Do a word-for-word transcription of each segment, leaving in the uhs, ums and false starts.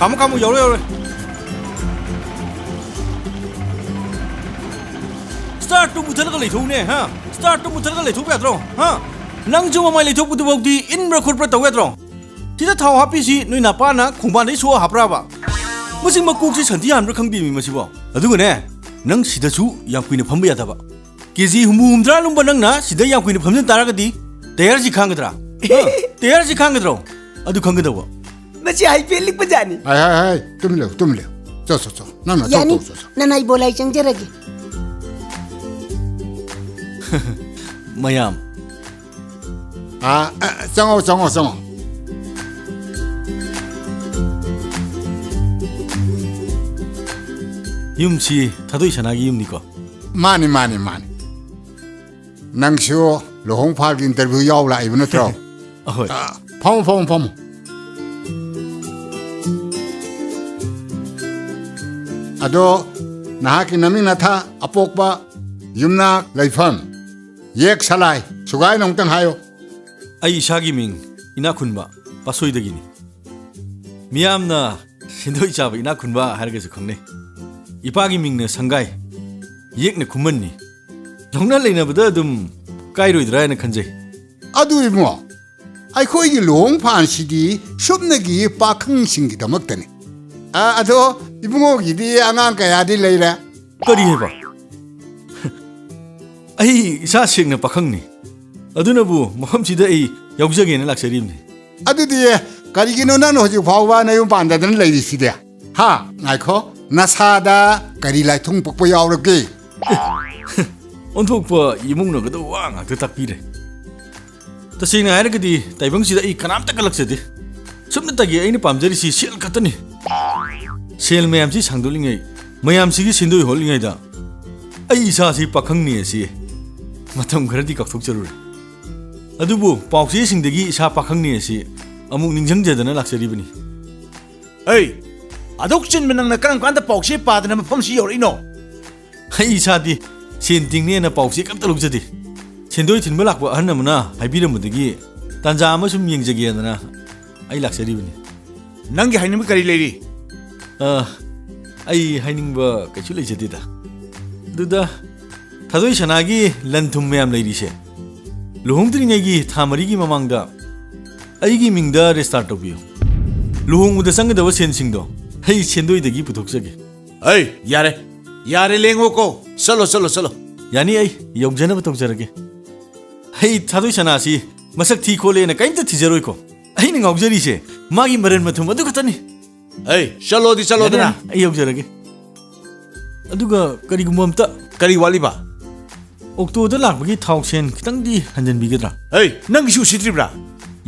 ꯀꯥꯃꯣ, ꯀꯥꯃꯣ, ꯌꯧꯔꯦ, ꯌꯧꯔꯦ꯫ ꯁ꯭ꯇꯥꯔꯠꯇꯨ ꯃꯨꯊꯠꯂꯒ ꯂꯩꯊꯣꯛꯎꯅꯦ, ꯍꯥ? ꯁ꯭ꯇꯥꯔꯠꯇꯨ ꯃꯨꯊꯠꯂꯒ ꯂꯩꯊꯣꯛꯄ ꯌꯥꯗ꯭ꯔꯣ, ꯍꯥ? ꯅꯪꯁꯨ ꯃꯃꯥꯏ ꯂꯩꯊꯣꯛꯄꯗꯨꯐꯥꯎꯗꯤ ꯏꯟꯕ꯭ꯔꯥ ꯈꯣꯠꯄ꯭ꯔꯥ ꯇꯧ ꯌꯥꯗ꯭ꯔꯣ? ꯁꯤꯗ ꯊꯥꯎ ꯍꯥꯞꯄꯤꯁꯤ ꯅꯣꯏ ꯅꯄꯥꯅ ꯈꯣꯡꯕꯥꯟꯗꯩ ꯁꯣꯛꯑ ꯍꯥꯞꯄ꯭ꯔꯥꯕ? ꯃꯁꯤ ꯃꯀꯣꯛꯁꯤ ꯁꯟꯊꯤ ꯍꯥꯟꯕ꯭ꯔꯥ ꯈꯪꯗꯦꯃꯤ ꯃꯁꯤꯕꯣ꯫ ꯑꯗꯨꯒꯅꯦ, ꯅꯪ ꯁꯤꯗꯁꯨ ꯌꯥꯝ ꯀꯨꯏꯅ ꯐꯝꯕ ꯌꯥꯗꯕ꯫ ꯀꯦ ꯖꯤ ꯍꯨꯝꯐꯨ ꯍꯨꯝꯗ꯭ꯔꯥ ꯂꯨꯝꯕ ꯅꯪꯅ ꯁꯤꯗ ꯌꯥꯝ ꯀꯨꯏꯅ ꯐꯝꯖꯤꯟ ꯇꯥꯔꯒꯗꯤ ꯇꯌꯥꯔꯁꯤ ꯈꯥꯡꯒꯗ꯭ꯔꯥ? ꯍꯥ? ꯇꯌꯥꯔꯁꯤ ꯈꯥꯡꯒꯗ꯭ꯔꯣ? ꯑꯗꯨ ꯈꯪꯒꯗꯧꯕ꯫ ꯃꯁꯤ ꯍꯥꯏꯐꯦꯠ ꯂꯤꯛꯄ ꯖꯥꯠꯅꯤ꯫ ꯍꯥꯏ, ꯍꯥꯏ, ꯍꯥꯏ, ꯇꯨꯃꯤꯟ ꯂꯩꯌꯨ, ꯇꯨꯃꯤꯟ ꯂꯩꯌꯨ꯫ ꯆꯣ, ꯆꯣ, ꯆꯣ, ꯅꯪ ꯅꯊꯧ ꯌꯥꯅꯤ, ꯇꯧ, ꯆꯣ, ꯆꯣ꯫ ꯅꯅꯥꯏ ꯕꯣꯂꯥꯏ ꯆꯪꯖꯔꯒꯦ꯫ ꯃꯌꯥꯝ꯫ ꯑꯥ, ꯑ, ꯆꯪꯉꯣ, ꯆꯪꯉꯣ, ꯆꯪꯉꯣ꯫ ꯌꯨꯝꯁꯤ ꯊꯥꯗꯣꯏ ꯁꯅꯥꯒꯤ ꯌꯨꯝꯅꯤꯀꯣ? ꯃꯥꯅꯤ, ꯃꯥꯅꯤ, ꯃꯥꯅꯤ꯫ ꯅꯪꯁꯨ ꯂꯨꯍꯣꯡ ꯐꯥꯜꯒꯤ interview ꯌꯥꯎ ꯂꯥꯛꯏꯕ ꯅꯠꯇ꯭ꯔꯣ? ꯑꯍꯣꯏ꯫ ꯑ, ꯐꯝꯃꯣ, ꯐꯝꯃꯣ, ꯐꯝꯃꯣ꯫ ꯑꯗꯣ ꯅꯍꯥꯛꯀꯤ ꯅꯃꯤꯡ ꯅꯊꯥ, ꯑꯄꯣꯛꯄ, ꯌꯨꯝꯅꯥꯛ, ꯂꯩꯐꯝ, ꯌꯦꯛ ꯁꯂꯥꯏ, ꯁꯨꯒꯥꯏꯅ ꯑꯃꯨꯛꯇꯪ ꯍꯥꯏꯌꯣ꯫ ꯑꯩ ꯏꯁꯥꯒꯤ ꯃꯤꯡ ꯏꯅꯥꯛ ꯈꯨꯟꯕ ꯄꯥꯠꯁꯣꯏꯗꯒꯤꯅꯤ꯫ ꯃꯤꯌꯥꯝꯅ ꯁꯦꯟꯗꯣꯏ ꯆꯥꯕ ꯏꯅꯥꯛ ꯈꯨꯟꯕ ꯍꯥꯏꯔꯒꯁꯨ ꯈꯪꯅꯩ꯫ ꯏꯄꯥꯒꯤ ꯃꯤꯡꯅ ꯁꯪꯒꯥꯏ, ꯌꯦꯛꯅ ꯈꯨꯃꯟꯅꯤ꯫ ꯂꯧꯅ ꯂꯩꯅꯕꯗ ꯑꯗꯨꯝ ꯀꯥꯏꯔꯣꯏꯗ꯭ꯔꯥ ꯍꯥꯏꯅ ꯈꯟꯖꯩ꯫ ꯑꯗꯨ ꯏꯕꯨꯡꯉꯣ, ꯑꯩꯈꯣꯏꯒꯤ ꯂꯨꯍꯣꯡ ꯐꯥꯟꯁꯤꯗꯤ ꯁꯨꯞꯅꯒꯤ ꯄꯥꯈꯪꯁꯤꯡꯒꯤꯗꯃꯛꯇꯅꯤ꯫ ꯑ, ꯑꯗꯣ ꯏꯕꯨꯡꯉꯣꯒꯤꯗꯤ ꯑꯉꯥꯡ ꯀꯌꯥꯗꯤ ꯂꯩꯔꯦ? ꯀꯔꯤ ꯍꯥꯏꯕ? ꯑꯩ ꯏꯁꯥ ꯁꯦꯡꯅ ꯄꯥꯈꯪꯅꯤ꯫ ꯑꯗꯨꯅꯕꯨ ꯃꯐꯝꯁꯤꯗ ꯑꯩ ꯌꯥꯎꯖꯒꯦꯅ ꯂꯥꯛꯆꯔꯤꯕꯅꯤ꯫ ꯑꯗꯨꯗꯤ ꯀꯔꯤꯒꯤꯅꯣ ꯅꯪꯅ ꯍꯧꯖꯤꯛ ꯐꯥꯎꯕ ꯅꯌꯨꯝ ꯄꯥꯟꯗꯗꯅ ꯂꯩꯔꯤꯁꯤꯗꯤ? ꯍꯥ? ꯉꯥꯏꯈꯣ, ꯅꯁꯥꯗ ꯀꯔꯤ ꯂꯥꯏꯊꯨꯡ ꯄꯛꯄ ꯌꯥꯎꯔꯒꯦ? ꯑꯣꯟꯊꯣꯛꯄ ꯏꯃꯨꯡꯅꯒꯗꯧꯕ ꯋꯥ ꯉꯥꯛꯇ ꯇꯥꯛꯄꯤꯔꯦ꯫ ꯇꯁꯦꯡꯅ ꯍꯥꯏꯔꯒꯗꯤ ꯇꯥꯏꯕꯪꯁꯤꯗ ꯑꯩ ꯀꯅꯥꯝꯇ ꯀꯜꯂꯛꯆꯗꯦ꯫ ꯁꯨꯞꯅꯇꯒꯤ ꯑꯩꯅ ꯄꯥꯝꯖꯔꯤꯁꯤ ꯁꯦꯜ ꯈꯛꯇꯅꯤ꯫ ꯁꯦꯜ ꯃꯌꯥꯝꯁꯤ ꯁꯥꯡꯗꯣꯛꯂꯤꯉꯩ, ꯃꯌꯥꯝꯁꯤꯒꯤ ꯁꯦꯟꯗꯣꯏ ꯍꯣꯠꯂꯤꯉꯩꯗ ꯑꯩ ꯏꯁꯥꯁꯤ ꯄꯥꯈꯪꯅꯤ ꯑꯁꯤ ꯃꯇꯝ ꯈꯔꯗꯤ ꯀꯥꯎꯊꯣꯛꯆꯔꯨꯔꯦ꯫ ꯑꯗꯨꯕꯨ ꯄꯥꯎꯆꯦꯁꯤꯡꯗꯒꯤ ꯏꯁꯥ ꯄꯥꯈꯪꯅꯤ ꯑꯁꯤ ꯑꯃꯨꯛ ꯅꯤꯡꯁꯤꯡꯖꯗꯅ ꯂꯥꯛꯆꯔꯤꯕꯅꯤ꯫ ꯑꯩ, ꯑꯗꯨꯛ ꯆꯤꯟꯕ ꯅꯪꯅ ꯀꯔꯝ ꯀꯥꯟꯗ ꯄꯥꯎꯆꯦ ꯄꯥꯗꯅ ꯃꯐꯝꯁꯤ ꯌꯧꯔꯛꯏꯅꯣ? ꯑꯩ ꯏꯁꯥꯗꯤ ꯁꯦꯟ ꯇꯤꯡꯅꯦꯅ ꯄꯥꯎꯆꯦ ꯀꯔꯤꯝꯇ ꯂꯧꯖꯗꯦ꯫ ꯁꯦꯟꯗꯣꯏ ꯊꯤꯟꯕ ꯂꯥꯛꯄ ꯑꯍꯜ ꯑꯃꯅ ꯍꯥꯏꯕꯤꯔꯝꯕꯗꯒꯤ ꯇꯥꯟꯖꯥ ꯑꯃ ꯁꯨꯝ ꯌꯦꯡꯖꯒꯦꯗꯅ ꯑꯩ ꯂꯥꯛꯆꯔꯤꯕꯅꯤ꯫ ꯅꯪꯒꯤ ꯍꯥꯏꯅꯤꯡꯕ ꯀꯔꯤ ꯂꯩꯔꯤ? ꯑ, ꯑꯩ ꯍꯥꯏꯅꯤꯡꯕ ꯀꯩꯁꯨ ꯂꯩꯖꯗꯦꯗ꯫ ꯑꯗꯨꯗ ꯊꯥꯗꯣꯏ ꯁꯅꯥꯒꯤ ꯂꯟ ꯊꯨꯝ ꯃꯌꯥꯝ ꯂꯩꯔꯤꯁꯦ, ꯂꯨꯍꯣꯡꯗ꯭ꯔꯤꯉꯩꯒꯤ ꯊꯥ ꯃꯔꯤꯒꯤ ꯃꯃꯥꯡꯗ ꯑꯩꯒꯤ ꯃꯤꯡꯗ ꯔꯦꯖꯤꯁꯇꯥꯔ ꯇꯧꯕꯤꯌꯨ꯫ ꯂꯨꯍꯣꯡꯕꯗ ꯆꯪꯒꯗꯕ ꯁꯦꯟꯁꯤꯡꯗꯣ ꯑꯩ ꯁꯦꯟꯗꯣꯏꯗꯒꯤ ꯄꯨꯊꯣꯛꯆꯒꯦ꯫ ꯑꯩ ꯌꯥꯔꯦ, ꯌꯥꯔꯦ, ꯂꯦꯡꯉꯣꯀꯣ꯫ ꯆꯠꯂꯣ, ꯆꯠꯂꯣ, ꯆꯠꯂꯣ꯫ ꯌꯥꯅꯤ, ꯑꯩ ꯌꯧꯖꯅꯕ ꯇꯧꯖꯔꯒꯦ꯫ ꯑꯩ ꯊꯥꯗꯣꯏ ꯁꯅꯥꯁꯤ ꯃꯁꯛ ꯊꯤ ꯈꯣꯠꯂꯦꯅ ꯀꯔꯤꯝꯇ ꯊꯤꯖꯔꯣꯏꯀꯣ꯫ ꯑꯩꯅ ꯉꯥꯎꯖꯔꯤꯁꯦ ꯃꯥꯒꯤ ꯃꯔꯟ ꯃꯊꯨꯝ ꯑꯗꯨ ꯈꯛꯇꯅꯤ꯫ ꯑꯩ ꯆꯠꯂꯣꯗꯤ ꯆꯠꯂꯣꯗꯅ꯫ ꯌꯥꯅꯤ, ꯌꯥꯅꯤ, ꯑꯩ ꯌꯧꯖꯔꯒꯦ꯫ ꯑꯗꯨꯒ ꯀꯔꯤꯒꯨꯝꯕ ꯑꯝꯇ ꯀꯔꯤ ꯋꯥꯠꯂꯤꯕ? ꯑꯣꯛꯇꯣꯗ ꯂꯥꯛꯄꯒꯤ ꯊꯥꯎ ꯁꯦꯟ ꯈꯤꯇꯪꯗꯤ ꯍꯟꯖꯤꯟꯕꯤꯒꯗ꯭ꯔꯥ? ꯑꯩ ꯅꯪꯒꯤꯁꯨ ꯎꯁꯤꯠꯇ꯭ꯔꯤꯕ꯭ꯔꯥ?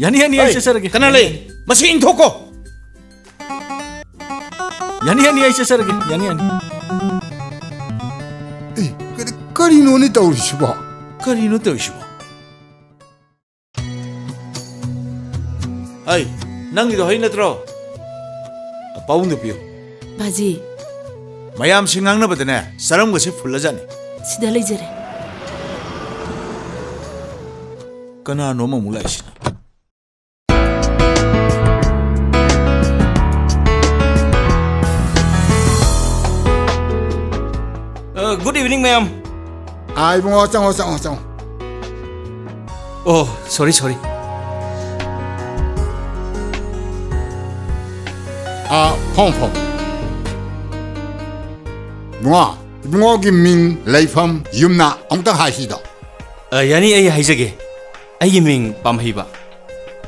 ꯌꯥꯅꯤ, ꯌꯥꯅꯤ, ꯑꯩ ꯑꯩ ꯆꯠꯆꯔꯒꯦ꯫ ꯀꯅꯥ ꯂꯩ? ꯃꯁꯤ ꯏꯪꯊꯣꯛꯀꯣ꯫ ꯌꯥꯅꯤ, ꯌꯥꯅꯤ, ꯑꯩ ꯆꯠꯆꯔꯒꯦ꯫ ꯌꯥꯅꯤ, ꯌꯥꯅꯤ꯫ ꯑꯦ, ꯀꯔꯤ, ꯀꯔꯤꯅꯣꯅꯦ ꯇꯧꯔꯤꯁꯤꯕꯣ? ꯀꯔꯤꯅꯣ ꯇꯧꯔꯤꯁꯤꯕꯣ? ꯑꯩ, ꯅꯪꯒꯤꯗꯣ ꯍꯩ ꯅꯠꯇ꯭ꯔꯣ? ꯄꯥꯕꯨꯡꯗ ꯄꯤꯌꯨ꯫ ꯕꯥꯖꯤ꯫ ꯃꯌꯥꯝꯁꯤ ꯉꯥꯡꯅꯕꯗꯅꯦ, ꯆꯔꯝꯒꯁꯦ ꯐꯨꯜꯂꯖꯥꯠꯅꯤ꯫ ꯁꯤꯗ ꯂꯩꯖꯔꯦ꯫ ꯀꯅꯥꯅꯣ ꯑꯃꯃꯨꯛ ꯂꯥꯛꯏꯁꯤꯅ? ꯑ, good evening, ꯃꯌꯥꯝ꯫ ꯑꯥ, ꯏꯕꯨꯡꯉꯣ, ꯆꯪꯉꯣ, ꯆꯪꯉꯣ, ꯆꯪꯉꯣ꯫ ꯑꯣ, sorry, sorry꯫ ꯑꯥ, ꯐꯝꯃꯣ, ꯐꯝꯃꯣ꯫ ꯏꯕꯨꯡꯉꯣ, ꯏꯕꯨꯡꯉꯣꯒꯤ ꯃꯤꯡ, ꯂꯩꯐꯝ, ꯌꯨꯝꯅꯥꯛ ꯑꯃꯨꯛꯇꯪ ꯍꯥꯏꯁꯤꯗꯣ꯫ ꯑ, ꯌꯥꯅꯤ, ꯑꯩ ꯍꯥꯏꯖꯒꯦ꯫ ꯑꯩꯒꯤ ꯃꯤꯡ ꯄꯥꯝꯍꯩꯕ꯫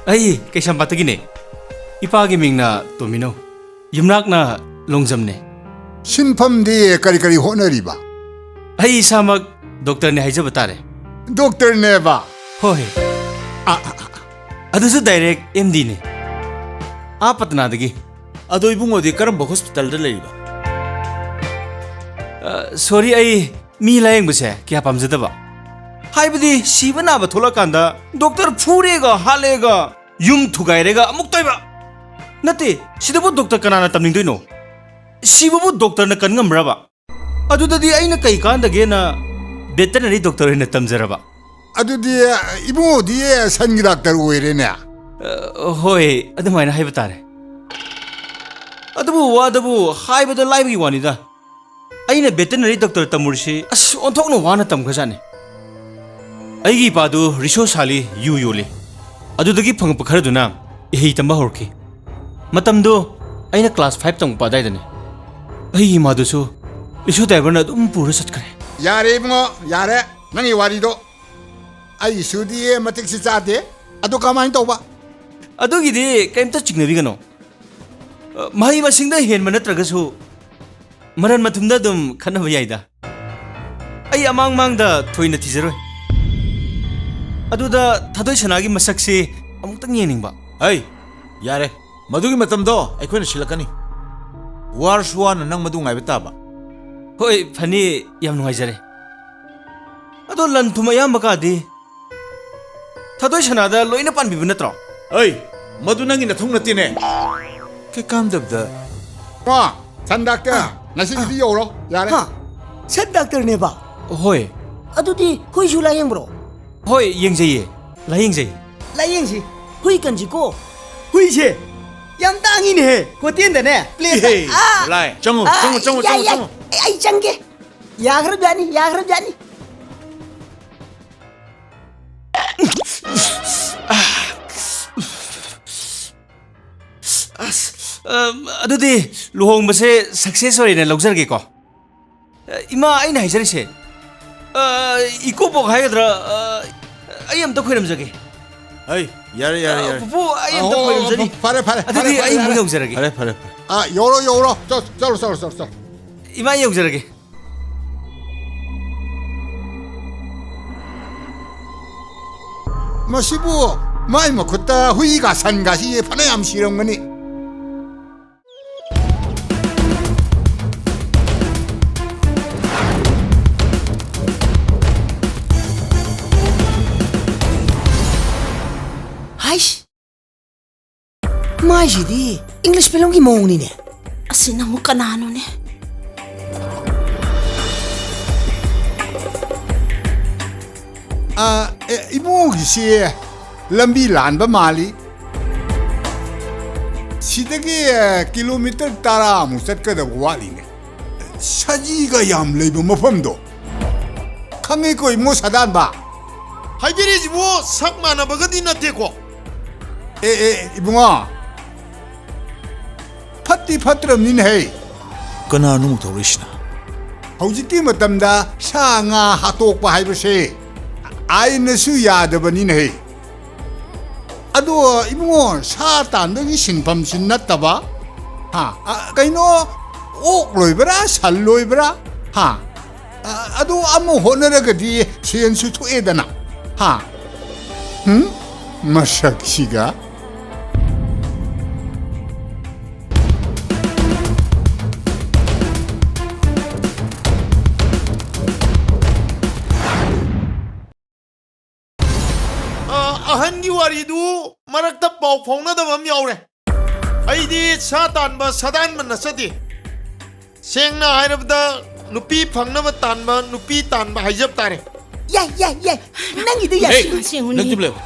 ꯑꯩ ꯀꯩꯁꯥꯝꯄꯥꯠꯇꯒꯤꯅꯦ꯫ ꯏꯄꯥꯒꯤ ꯃꯤꯡꯅ ꯇꯣꯝꯕꯤꯅꯧ꯫ ꯌꯨꯝꯅꯥꯛꯅ ꯂꯣꯡꯖꯝꯅꯦ꯫ ꯁꯤꯟꯐꯝꯗꯤ ꯀꯔꯤ ꯀꯔꯤ ꯍꯣꯠꯅꯔꯤꯕ? ꯑꯩ ꯏꯁꯥꯃꯛ ꯗꯣꯛꯇꯔꯅꯦ ꯍꯥꯏꯖꯕ ꯇꯥꯔꯦ꯫ ꯗꯣꯛꯇꯔꯅꯦꯕ? ꯍꯣꯏ꯫ ꯑ, ꯑ, ꯑ, ꯑ꯫ ꯑꯗꯨꯁꯨ direct M Dꯅꯦ꯫ ꯑꯥ ꯄꯇꯅꯥꯗꯒꯤ꯫ ꯑꯗꯣ ꯏꯕꯨꯡꯉꯣꯗꯤ ꯀꯔꯝꯕ ꯍꯣꯁꯄꯤꯇꯥꯜꯗ ꯂꯩꯔꯤꯕ? ꯑ, sorry, ꯑꯩ ꯃꯤ ꯂꯥꯌꯦꯡꯕꯁꯦ ꯀꯌꯥ ꯄꯥꯝꯖꯗꯕ꯫ ꯍꯥꯏꯕꯗꯤ ꯁꯤꯕ ꯅꯥꯕ ꯊꯣꯛꯂꯛꯀꯥꯟꯗ ꯗꯣꯛꯇꯔ ꯐꯨꯔꯦꯒ ꯍꯥꯠꯂꯦꯒ ꯌꯨꯝ ꯊꯨꯒꯥꯏꯔꯦꯒ ꯑꯃꯨꯛ ꯇꯣꯏꯕ꯫ ꯅꯠꯇꯦ, ꯁꯤꯗꯕꯨ ꯗꯣꯛꯇꯔ ꯀꯅꯥꯅ ꯇꯝꯅꯤꯡꯗꯣꯏꯅꯣ? ꯁꯤꯕꯕꯨ ꯗꯣꯛꯇꯔꯅ ꯀꯟ ꯉꯝꯕ꯭ꯔꯕ? ꯑꯗꯨꯗꯗꯤ ꯑꯩꯅ ꯀꯩ ꯀꯥꯟꯗꯒꯦꯅ ꯚꯦꯇꯔꯅꯔꯤ ꯗꯣꯛꯇꯔ ꯑꯣꯏꯅ ꯇꯝꯖꯔꯕ꯫ ꯑꯗꯨꯗꯤ ꯏꯕꯨꯡꯉꯣꯗꯤ ꯁꯟꯒꯤ ꯗꯥꯛꯇꯔ ꯑꯣꯏꯔꯦꯅꯦ? ꯑ, ꯍꯣꯏ, ꯑꯗꯨꯃꯥꯏꯅ ꯍꯥꯏꯕ ꯇꯥꯔꯦ꯫ ꯑꯗꯨꯕꯨ ꯋꯥꯗꯕꯨ ꯍꯥꯏꯕꯗ ꯂꯥꯏꯕꯒꯤ ꯋꯥꯅꯤꯗ꯫ ꯑꯩꯅ ꯚꯦꯇꯤꯅꯔꯤ ꯗꯣꯛꯇꯔ ꯇꯝꯃꯨꯔꯤꯁꯤ ꯑꯁ ꯑꯣꯟꯊꯣꯛꯅ ꯋꯥꯅ ꯇꯝꯈ꯭ꯔꯖꯥꯠꯅꯤ꯫ ꯑꯩꯒꯤ ꯏꯄꯥꯗꯨ ꯔꯤꯁꯣ ꯁꯥꯜꯂꯤ, ꯌꯨ ꯌꯣꯜꯂꯤ꯫ ꯑꯗꯨꯗꯒꯤ ꯐꯪꯉꯛꯄ ꯈꯔꯗꯨꯅ ꯏꯍꯩ ꯇꯝꯕ ꯍꯧꯔꯛꯈꯤ꯫ ꯃꯇꯝꯗꯨ ꯑꯩꯅ ꯀ꯭ꯂꯥꯁ ꯐꯥꯏꯚ ꯇꯝꯃꯛꯄ ꯑꯗꯥꯏꯗꯅꯤ꯫ ꯑꯩꯒꯤ ꯏꯃꯥꯗꯨꯁꯨ ꯔꯤꯁꯣ ꯗ꯭ꯔꯥꯏꯚꯔꯅ ꯑꯗꯨꯝ ꯄꯨꯔ ꯆꯠꯈ꯭ꯔꯦ꯫ ꯌꯥꯔꯦ ꯏꯕꯨꯡꯉꯣ, ꯌꯥꯔꯦ꯫ ꯅꯪꯒꯤ ꯋꯥꯔꯤꯗꯣ ꯑꯩꯒꯤꯁꯨꯗꯤ ꯃꯇꯤꯛꯁꯤ ꯆꯥꯗꯦ꯫ ꯑꯗꯨ ꯀꯃꯥꯏꯅ ꯇꯧꯕ? ꯑꯗꯨꯒꯤꯗꯤ ꯀꯩꯝꯇ ꯆꯤꯡꯅꯕꯤꯒꯅꯨ꯫ ꯑ, ꯃꯍꯩ ꯃꯁꯤꯡꯗ ꯍꯦꯟꯕ ꯅꯠꯇ꯭ꯔꯒꯁꯨ ꯃꯔꯟ ꯃꯊꯨꯝꯗ ꯑꯗꯨꯝ ꯈꯠꯅꯕ ꯌꯥꯏꯗ꯫ ꯑꯩ ꯑꯃꯥꯡ ꯃꯥꯡꯗ ꯊꯣꯏꯅ ꯊꯤꯖꯔꯣꯏ꯫ ꯑꯗꯨꯗ ꯊꯥꯗꯣꯏ ꯁꯅꯥꯒꯤ ꯃꯁꯛꯁꯤ ꯑꯃꯨꯛꯇꯪ ꯌꯦꯡꯅꯤꯡꯕ꯫ ꯍꯩ, ꯌꯥꯔꯦ꯫ ꯃꯗꯨꯒꯤ ꯃꯇꯝꯗꯣ ꯑꯩꯈꯣꯏꯅ ꯁꯤꯜꯂꯛꯀꯅꯤ꯫ ꯋꯥꯔꯁꯨ ꯋꯥꯅ ꯅꯪ ꯃꯗꯨ ꯉꯥꯏꯕ ꯇꯥꯕ꯫ ꯍꯣꯏ, ꯐꯅꯤ꯫ ꯌꯥꯝ ꯅꯨꯡꯉꯥꯏꯖꯔꯦ꯫ ꯑꯗꯣ ꯂꯟ ꯊꯨꯝ ꯑꯌꯥꯝꯕ ꯀꯥꯗꯤ ꯊꯥꯗꯣꯏ ꯁꯅꯥꯗ ꯂꯣꯏꯅ ꯄꯥꯟꯕꯤꯕ ꯅꯠꯇ꯭ꯔꯣ? ꯑꯩ, ꯃꯗꯨ ꯅꯪꯒꯤ ꯅꯊꯧ ꯅꯠꯇꯦꯅꯦ꯫ ꯀꯩ ꯀꯥꯟꯗꯕꯗ꯫ ꯀꯣ, ꯁꯟ ꯗꯥꯛꯇꯔ, ꯉꯁꯤꯒꯤꯗꯤ ꯌꯧꯔꯣ, ꯌꯥꯔꯦ꯫ ꯍꯥ? ꯁꯟ ꯗꯥꯛꯇꯔꯅꯦꯕ? ꯍꯣꯏ꯫ ꯑꯗꯨꯗꯤ ꯍꯨꯏꯁꯨ ꯂꯥꯌꯦꯡꯕ꯭ꯔꯣ? ꯍꯣꯏ, ꯌꯦꯡꯖꯩꯌꯦ꯫ ꯂꯥꯌꯦꯡꯖꯩ꯫ ꯂꯥꯌꯦꯡꯁꯤ꯫ ꯍꯨꯏ ꯀꯟꯁꯤꯀꯣ꯫ ꯍꯨꯏꯁꯦ ꯌꯥꯝ ꯇꯥꯡꯉꯤꯅꯦꯍꯦ꯫ ꯍꯣꯇꯦꯜꯗꯅꯦ ꯄ꯭ꯂꯦꯠꯇ꯫ ꯏꯍꯦ, ꯑꯥ! ꯂꯥꯏ, ꯆꯪꯉꯣ, ꯑꯥ, ꯆꯪꯉꯣ, ꯆꯪꯉꯣ, ꯌꯥꯏ, ꯆꯪꯉꯣ, ꯌꯥꯏ꯫ ꯆꯪꯉꯣ꯫ ꯑꯩ, ꯑꯩ ꯆꯪꯒꯦ꯫ ꯌꯥꯈ꯭ꯔꯕꯖꯥꯠꯅꯤ, ꯌꯥꯈ꯭ꯔꯕꯖꯥꯠꯅꯤ꯫ ꯑꯁ, ꯑ, ꯑꯗꯨꯗꯤ ꯂꯨꯍꯣꯡꯕꯁꯦ ꯁꯛꯁꯦꯁ ꯑꯣꯏꯅ ꯂꯧꯖꯔꯒꯦꯀꯣ꯫ ꯑ, ꯏꯃꯥ, ꯑꯩꯅ ꯍꯥꯏꯖꯔꯤꯁꯦ, ꯑ, ꯏꯀꯨꯕꯣꯛ ꯍꯥꯏꯒꯗ꯭ꯔꯥ, ꯑ, ꯑꯩ ꯑꯝꯇ ꯈꯣꯏꯔꯝꯖꯒꯦ꯫ ꯑꯩ, ꯌꯥꯔꯦ, ꯌꯥꯔꯦ, ꯑ, ꯌꯥꯔꯦ꯫ ꯄꯨꯄꯨ, ꯑꯩ ꯑꯝꯇ ꯑꯣ, ꯑꯣ, ꯈꯣꯏꯔꯝꯖꯔꯤ꯫ ꯐꯔꯦ, ꯐꯔꯦ, ꯐꯔꯦ, ꯑꯗꯨꯗꯤ ꯐꯔꯦ, ꯑꯩ ꯑꯃꯨꯛ ꯐꯔꯦ꯫ ꯌꯧꯖꯔꯒꯦ꯫ ꯐꯔꯦ, ꯐꯔꯦ, ꯐꯔꯦ꯫ ꯑ, ꯌꯧꯔꯣ, ꯌꯧꯔꯣ꯫ ꯆꯠ-, ꯆꯠꯂꯣ, ꯆꯠꯂꯣ, ꯆꯠꯂꯣ, ꯆꯠꯂꯣ꯫ ꯏꯃꯥ, ꯑꯩ ꯌꯧꯖꯔꯒꯦ꯫ ꯃꯁꯤꯕꯨ ꯃꯥꯏ ꯃꯈꯨꯠꯇ ꯍꯨꯏꯒ ꯁꯟꯒꯁꯤ ꯐꯅꯌꯥꯝ ꯁꯤꯔꯝꯒꯅꯤ꯫ ꯍꯥꯏꯁ! ꯃꯥꯏꯁꯤꯗꯤ English film ꯒꯤ ꯃꯑꯣꯡꯅꯤꯅꯦ꯫ ꯑꯁꯤꯅ ꯑꯃꯨꯛ ꯀꯅꯥꯅꯣꯅꯦ? ꯑ, ꯑꯦ, ꯏꯕꯨꯡꯒꯤꯁꯤ ꯂꯝꯕꯤ ꯂꯥꯟꯕ ꯃꯥꯜꯂꯤ꯫ ꯁꯤꯗꯒꯤ, ꯑꯦ, ꯀꯤꯂꯣꯃꯤꯇꯔ ꯇꯔꯥꯃꯨꯛ ꯆꯠꯀꯗꯕ ꯋꯥꯠꯂꯤꯅꯦ꯫ ꯁꯖꯤꯒ ꯌꯥꯝ ꯂꯩꯕ ꯃꯐꯝꯗꯣ꯫ ꯈꯪꯉꯤꯀꯣ, ꯏꯕꯨꯡꯉꯣ ꯁꯥꯗꯥꯟꯕ? ꯍꯥꯏꯕꯤꯔꯤꯁꯤꯕꯨ ꯁꯛ ꯃꯥꯟꯅꯕꯒꯗꯤ ꯅꯠꯇꯦꯀꯣ? ꯑꯦ, ꯑꯦ, ꯏꯕꯨꯡꯉꯣ꯫ ꯐꯠꯇꯤ ꯐꯠꯇ꯭ꯔꯕꯅꯤꯅꯦꯍꯦ꯫ ꯀꯅꯥꯅꯣ ꯑꯃꯨꯛ ꯊꯣꯛꯂꯛꯏꯁꯤꯅ? ꯍꯧꯖꯤꯛꯀꯤ ꯃꯇꯝꯗ ꯁꯥ ꯉꯥ ꯍꯥꯠꯇꯣꯛꯄ ꯍꯥꯏꯕꯁꯦ ꯑꯥꯏꯟꯅꯁꯨ ꯌꯥꯗꯕꯅꯤꯅꯦꯍꯦ꯫ ꯑꯗꯣ ꯏꯕꯨꯡꯉꯣ, ꯁꯥ ꯇꯥꯟꯕꯒꯤ ꯁꯤꯟꯐꯝꯁꯤ ꯅꯠꯇꯕ, ꯍꯥ, ꯑ, ꯀꯩꯅꯣ, ꯑꯣꯛ ꯂꯣꯏꯕ꯭ꯔꯥ, ꯁꯟ ꯂꯣꯏꯕ꯭ꯔꯥ, ꯍꯥ, ꯑ, ꯑꯗꯨ ꯑꯃ ꯍꯣꯠꯅꯔꯒꯗꯤ ꯁꯦꯟꯁꯨ ꯊꯣꯛꯑꯦꯗꯅ, ꯍꯥ? ꯍꯨꯝ? ꯃꯁꯛꯁꯤꯒ꯫ ꯑ, ꯑꯍꯟꯒꯤ ꯋꯥꯔꯤꯗꯨ ꯃꯔꯛꯇ ꯄꯥꯎ ꯐꯥꯎꯅꯗꯕ ꯑꯃ ꯌꯥꯎꯔꯦ꯫ ꯑꯩꯗꯤ ꯁꯥ ꯇꯥꯟꯕ ꯁꯥꯗꯥꯟꯕ ꯅꯠꯆꯗꯦ꯫ ꯁꯦꯡꯅ ꯍꯥꯏꯔꯕꯗ, ꯅꯨꯄꯤ ꯐꯪꯅꯕ ꯇꯥꯟꯕ ꯅꯨꯄꯤ ꯇꯥꯟꯕ ꯍꯥꯏꯖꯕ ꯇꯥꯔꯦ꯫ ꯌꯥꯏ, ꯌꯥꯏ, ꯌꯥꯏ꯫ ꯅꯪꯒꯤꯗꯨ ꯌꯥꯏ꯫ ꯍꯦ, ꯁꯦꯡꯉꯨꯅꯦ꯫ ꯅꯪ ꯇꯨꯃꯤꯟ ꯂꯩꯌꯨ꯫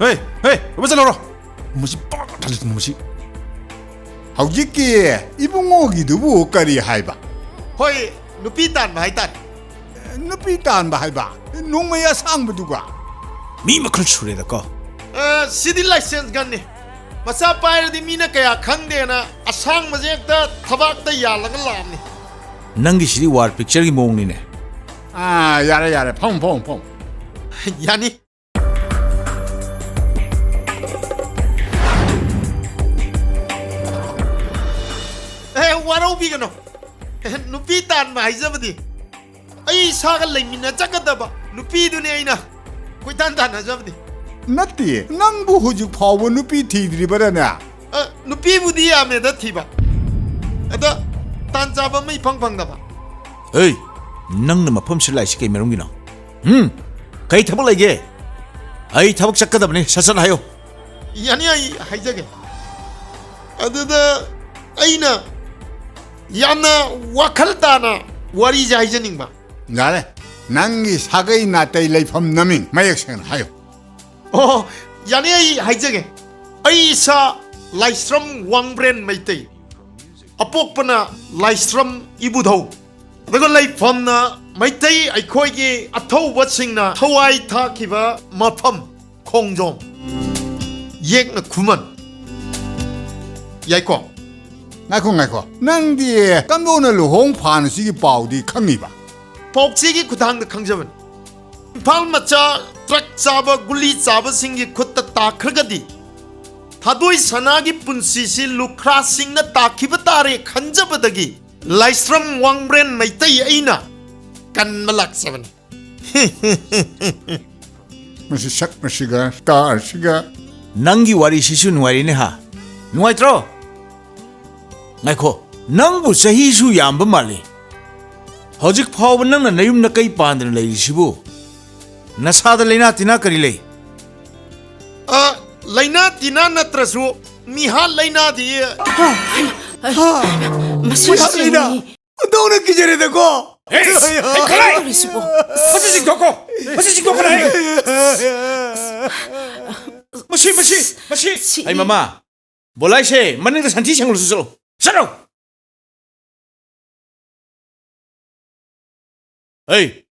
ꯍꯦ, ꯍꯦ, ꯑꯃ ꯆꯠꯂꯧꯔꯣ꯫ ꯃꯁꯤ ꯄꯥꯛ ꯊꯥꯖꯤꯜꯂꯛꯇꯅ ꯃꯁꯤ꯫ ꯍꯧꯖꯤꯛꯀꯤ ꯏꯕꯨꯡꯉꯣꯒꯤꯗꯨꯕꯨ ꯀꯔꯤ ꯍꯥꯏꯕ? ꯍꯣꯏ, ꯅꯨꯄꯤ ꯇꯥꯟꯕ ꯍꯥꯏꯇꯥꯔꯦ꯫ ꯅꯨꯄꯤ ꯇꯥꯟꯕ ꯍꯥꯏꯕ? ꯅꯣꯡꯃꯩ ꯑꯁꯥꯡꯕꯗꯨꯒ? ꯃꯤ ꯃꯈꯜ ꯁꯨꯔꯦꯗꯀꯣ꯫ ꯑ, ꯁꯤꯗꯤ ꯂꯥꯏꯁꯦꯟꯁ ꯒꯟꯅꯤ꯫ ꯃꯆꯥ ꯄꯥꯏꯔꯗꯤ ꯃꯤꯅ ꯀꯌꯥ ꯈꯪꯗꯦꯅ ꯑꯁꯥꯡꯕꯁꯦ ꯍꯦꯛꯇ ꯊꯕꯥꯛꯇ ꯌꯥꯜꯂꯒ ꯂꯥꯛꯑꯕꯅꯤ꯫ ꯅꯪꯒꯤꯁꯤꯗꯤ ꯋꯥꯔ ꯄꯤꯛꯆꯔꯒꯤ ꯃꯑꯣꯡꯅꯤꯅꯦ꯫ ꯑꯥ, ꯌꯥꯔꯦ, ꯌꯥꯔꯦ, ꯐꯝ, ꯐꯝ, ꯐꯝ꯫ ꯌꯥꯅꯤ꯫ ꯑꯦ, ꯋꯥꯔꯧꯕꯤꯒꯅꯨ꯫ ꯑꯦ, ꯅꯨꯄꯤ ꯇꯥꯟꯕ ꯍꯥꯏꯖꯕꯗꯤ ꯑꯩ ꯏꯁꯥꯒ ꯂꯩꯃꯤꯟꯅꯖꯒꯗꯕ ꯅꯨꯄꯤꯗꯨꯅꯦ ꯑꯩꯅ ꯀꯣꯏꯇꯥꯟ ꯇꯥꯟꯅꯖꯕꯗꯤ꯫ ꯅꯠꯇꯦ, ꯅꯪꯕꯨ ꯍꯧꯖꯤꯛ ꯐꯥꯎꯕ ꯅꯨꯄꯤ ꯊꯤꯗ꯭ꯔꯤꯕꯔꯅꯦ? ꯑ, ꯅꯨꯄꯤꯕꯨꯗꯤ ꯌꯥꯝꯃꯦꯗ ꯊꯤꯕ, ꯑꯗ ꯇꯥꯟ ꯆꯥꯕ ꯑꯃ ꯏꯐꯪ ꯐꯪꯗꯕ꯫ ꯍꯦ, ꯅꯪꯅ ꯃꯐꯝꯁꯤꯗ ꯂꯥꯛꯏꯁꯤ ꯀꯩ ꯃꯔꯝꯒꯤꯅꯣ? ꯎꯝ? ꯀꯩ ꯊꯕꯛ ꯂꯩꯒꯦ? ꯑꯩ ꯊꯕꯛ ꯆꯠꯀꯗꯕꯅꯤ, ꯁꯠ ꯁꯠ ꯍꯥꯏꯌꯨ꯫ ꯌꯥꯅꯤ, ꯑꯩ ꯍꯥꯏꯖꯒꯦ꯫ ꯑꯗꯨꯗ ꯑꯩꯅ ꯌꯥꯝꯅ ꯋꯥꯈꯜ ꯇꯥꯅ ꯋꯥꯔꯤꯁꯦ ꯍꯥꯏꯖꯅꯤꯡꯕ꯫ ꯌꯥꯔꯦ, ꯅꯪꯒꯤ ꯁꯥꯒꯩ ꯅꯥꯇꯩ ꯂꯩꯐꯝ ꯅꯃꯤꯡ ꯃꯌꯦꯛ ꯁꯦꯡꯅ ꯍꯥꯏꯌꯨ꯫ ꯑꯣ, ꯌꯥꯅꯤ, ꯑꯩ ꯍꯥꯏꯖꯒꯦ꯫ ꯑꯩ ꯏꯁꯥ ꯂꯥꯏꯁ꯭ꯔꯝ ꯋꯥꯡꯕ꯭ꯔꯦꯟ ꯃꯩꯇꯩ, ꯑꯄꯣꯛꯄꯅ ꯂꯥꯏꯁ꯭ꯔꯝ ꯏꯕꯨꯙꯧ, ꯑꯗꯨꯒ ꯂꯩꯐꯝꯅ ꯃꯩꯇꯩ ꯑꯩꯈꯣꯏꯒꯤ ꯑꯊꯧꯕꯁꯤꯡꯅ ꯊꯋꯥꯏ ꯊꯥꯈꯤꯕ ꯃꯐꯝ ꯈꯣꯡꯖꯣꯝ, ꯌꯦꯛꯅ ꯈꯨꯃꯟ꯫ ꯌꯥꯏꯀꯣ? ꯉꯥꯏꯈꯣ, ꯉꯥꯏꯈꯣ꯫ ꯅꯪꯗꯤ ꯀꯝꯗꯧꯅ ꯂꯨꯍꯣꯡ ꯐꯥꯟ ꯑꯁꯤꯒꯤ ꯄꯥꯎꯗꯤ ꯈꯪꯉꯤꯕ? ꯄꯥꯎꯆꯦꯒꯤ ꯈꯨꯠꯊꯥꯡꯗ ꯈꯪꯖꯕꯅꯤ꯫ ꯏꯝꯐꯥꯜ ꯃꯆꯥ ꯇ꯭ꯔꯛ ꯆꯥꯕ, ꯒꯨꯂꯤ ꯆꯥꯕꯁꯤꯡꯒꯤ ꯈꯨꯠꯇ ꯇꯥꯈ꯭ꯔꯒꯗꯤ, ꯊꯥꯗꯣꯏ ꯁꯅꯥꯒꯤ ꯄꯨꯟꯁꯤꯁꯤ ꯂꯨꯈ꯭ꯔꯥꯁꯤꯡꯅ ꯇꯥꯈꯤꯕ ꯇꯥꯔꯦ ꯈꯟꯖꯕꯗꯒꯤ ꯂꯥꯏꯁ꯭ꯔꯝ ꯋꯥꯡꯕ꯭ꯔꯦꯟ ꯃꯩꯇꯩ ꯑꯩꯅ ꯀꯟꯕ ꯂꯥꯛꯆꯕꯅꯤ꯫ ꯃꯁꯤ ꯁꯛ, ꯃꯁꯤꯒ ꯁ꯭ꯇꯥꯔꯁꯤꯒ꯫ ꯅꯪꯒꯤ ꯋꯥꯔꯤꯁꯤꯁꯨ ꯅꯨꯡꯉꯥꯏꯔꯤꯅꯦ ꯍꯥ? ꯅꯨꯡꯉꯥꯏꯇ꯭ꯔꯣ? ꯉꯥꯏꯈꯣ, ꯅꯪꯕꯨ ꯆꯍꯤꯁꯨ ꯌꯥꯝꯕ ꯃꯥꯜꯂꯤ꯫ ꯍꯧꯖꯤꯛ ꯐꯥꯎꯕ ꯅꯪꯅ ꯅꯌꯨꯝ ꯅꯀꯩ ꯄꯥꯟꯗꯅ ꯂꯩꯔꯤꯁꯤꯕꯨ? ꯅꯁꯥꯗ ꯂꯩꯅꯥ ꯇꯤꯟꯅꯥ ꯀꯔꯤ ꯂꯩ? ꯑ, ꯂꯩꯅꯥ ꯇꯤꯟꯅꯥ ꯅꯠꯇ꯭ꯔꯁꯨ ꯃꯤꯍꯥꯠ ꯂꯩꯅꯥꯗꯤ꯫ ꯃꯁꯤ ꯃꯤꯍꯥꯠ ꯂꯩꯅꯥ? ꯁꯤꯅꯤ꯫ ꯑꯣꯟꯊꯣꯛꯅ ꯀꯤꯖꯔꯦꯗꯀꯣ꯫ ꯑꯦ, ꯑꯩ ꯈꯪꯉꯦ꯫ ꯇꯧꯔꯤꯁꯤꯕꯣ? ꯃꯁꯤ ꯆꯤꯡꯊꯣꯛꯈꯣ꯫ ꯃꯁꯤ ꯆꯤꯡꯊꯣꯛꯈ꯭ꯔꯦ꯫ ꯃꯁꯤ, ꯃꯁꯤ, ꯃꯁꯤ꯫ ꯁꯤ- ꯑꯩ ꯃꯃꯥ, ꯕꯣꯂꯥꯏꯁꯦ ꯃꯅꯤꯡꯗ ꯁꯟꯊꯤ ꯁꯦꯡꯂꯨꯁꯨ ꯆꯠꯂꯣ꯫ ꯆꯠꯂꯣ꯫ ꯑꯩ,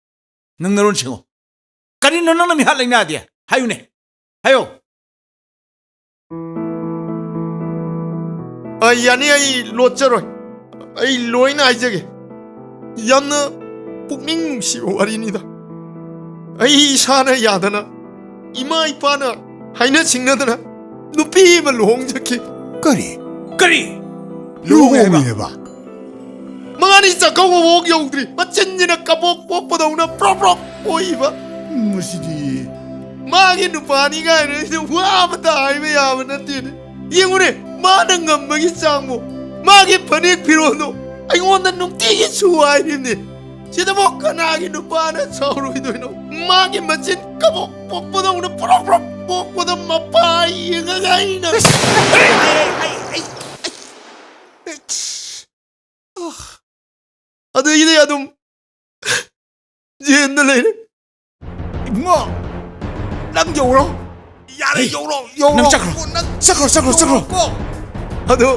ꯅꯪ ꯅꯔꯣꯟ ꯁꯦꯡꯉꯣ꯫ ꯀꯔꯤꯅꯣ ꯅꯪꯅ ꯃꯤꯍꯥꯠ ꯂꯩꯅꯥꯗꯤ? ꯍꯥꯏꯌꯨꯅꯦ꯫ ꯍꯥꯏꯌꯣ꯫ ꯑ, ꯌꯥꯅꯤ, ꯑꯩ ꯂꯣꯠꯆꯔꯣꯏ꯫ ꯑꯩ ꯂꯣꯏꯅ ꯍꯥꯏꯖꯒꯦ꯫ ꯌꯥꯝꯅ ꯄꯨꯛꯅꯤꯡ ꯅꯨꯡꯁꯤꯕ ꯋꯥꯔꯤꯅꯤꯗ꯫ ꯑꯩ ꯏꯁꯥꯅ ꯌꯥꯗꯅ, ꯏꯃꯥ ꯏꯄꯥꯅ ꯍꯥꯏꯅ ꯁꯤꯡꯅꯗꯅ ꯅꯨꯄꯤ ꯑꯃ ꯂꯨꯍꯣꯡꯖꯈꯤ꯫ ꯀꯔꯤ? ꯀꯔꯤ? ꯂꯨꯍꯣꯡꯉꯦ ꯍꯥꯏꯕ? ꯂꯨꯍꯣꯡꯉꯦ ꯍꯥꯏꯕ? ꯃꯉꯥꯅꯤ ꯆꯥꯛꯀꯧꯕ ꯐꯥꯎ ꯌꯧꯗ꯭ꯔꯤ, ꯃꯆꯤꯟꯁꯤꯅ ꯀꯕꯣꯛ ꯄꯣꯛꯄꯗꯧꯅ ꯄ꯭ꯔꯣꯛ ꯄ꯭ꯔꯣꯛ ꯄꯣꯛꯏꯕ꯫ ꯃꯁꯤꯗꯤ꯫ ꯃꯥꯒꯤ ꯅꯨꯄꯥꯅꯤ ꯀꯥꯏꯅ ꯑꯩꯅ ꯋꯥ ꯑꯃꯇ ꯍꯥꯏꯕ ꯌꯥꯕ ꯅꯠꯇꯦꯅꯦ꯫ ꯌꯦꯡꯉꯨꯅꯦ, ꯃꯥꯅ ꯉꯝꯕꯒꯤ ꯆꯥꯡꯕꯨ꯫ ꯃꯥꯒꯤ ꯐꯅꯦꯛ ꯐꯤꯔꯣꯜꯗꯣ ꯑꯩꯉꯣꯟꯗ ꯅꯨꯡꯇꯤꯒꯤ ꯁꯨ ꯍꯥꯏꯔꯤꯕꯅꯦ꯫ ꯁꯤꯗꯕꯨ ꯀꯅꯥꯒꯤ ꯅꯨꯄꯥꯅ ꯁꯥꯎꯔꯣꯏꯗꯣꯏꯅꯣ? ꯃꯥꯒꯤ ꯃꯆꯤꯟ ꯀꯕꯣꯛ ꯄꯣꯛꯄꯗꯧꯅ ꯄ꯭ꯔꯣꯛ ꯄ꯭ꯔꯣꯛ ꯄꯣꯛꯄꯗ ꯃꯄꯥ ꯌꯦꯡꯉꯒ ꯑꯩꯅ꯫ ꯑꯗꯨꯗꯩꯗꯤ ꯑꯗꯨꯝ ꯖꯦꯟꯗ ꯂꯩꯔꯦ꯫ ꯏꯕꯨꯡꯉꯣ, ꯅꯪ ꯌꯧꯔꯣ꯫ ꯌꯥꯔꯦ, ꯍꯩ, ꯌꯧꯔꯣ, ꯌꯧꯔꯣ꯫ ꯅꯪ ꯆꯠꯈ꯭ꯔꯣ꯫ ꯅꯪ ꯆꯠꯈ꯭ꯔꯣ, ꯆꯠꯈ꯭ꯔꯣ, ꯆꯠꯈ꯭ꯔꯣ꯫ ꯌꯧꯔꯣꯀꯣ꯫ ꯑꯗꯣ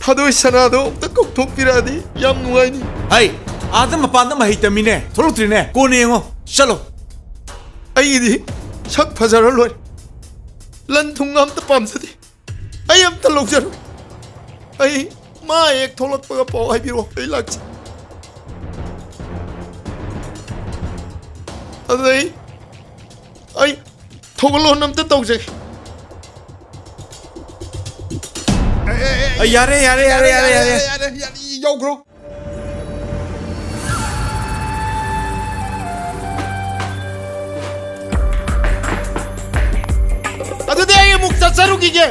ꯊꯥꯗꯣꯏ ꯁꯅꯥꯗꯣ ꯑꯝꯇ ꯀꯧꯊꯣꯛꯄꯤꯔꯛꯑꯗꯤ ꯌꯥꯝ ꯅꯨꯡꯉꯥꯏꯅꯤ꯫ ꯍꯩ, ꯑꯥꯗ ꯃꯄꯥꯟꯗ ꯃꯍꯩ ꯇꯝꯃꯤꯅꯦ, ꯊꯣꯛꯂꯛꯇ꯭ꯔꯤꯅꯦ꯫ ꯀꯣꯟꯅ ꯌꯦꯡꯉꯣ, ꯆꯠꯂꯣ꯫ ꯑꯩꯒꯤꯗꯤ ꯁꯛ ꯐꯖꯔ ꯂꯣꯏꯔꯦ꯫ ꯂꯟ ꯊꯨꯝꯒ ꯑꯝꯇ ꯄꯥꯝꯖꯗꯦ꯫ ꯑꯩ ꯑꯝꯇ ꯂꯧꯖꯔꯣ꯫ ꯑꯩ ꯃꯥ ꯍꯦꯛ ꯊꯣꯛꯂꯛꯄꯒ ꯄꯥꯎ ꯍꯥꯏꯕꯤꯔꯛꯑꯣ, ꯑꯩ ꯂꯥꯛꯆꯒꯦ꯫ ꯑꯗꯨꯗꯩ ꯑꯩ ꯊꯧꯒꯜꯂꯣꯟ ꯑꯝꯇ ꯇꯧꯖꯒꯦ꯫ ꯑ, ꯌꯥꯔꯦ, ꯌꯥꯔꯦ, ꯌꯥꯔꯦ, ꯌꯥꯔꯦ, ꯌꯥꯔꯦ꯫ ꯌꯥꯔꯦ, ꯌꯥꯔꯦ, ꯌꯧꯈ꯭ꯔꯣ꯫ ꯑꯗꯨꯗꯤ ꯑꯩ ꯑꯃꯨꯛ ꯆꯠꯆꯔꯨꯈꯤꯒꯦ꯫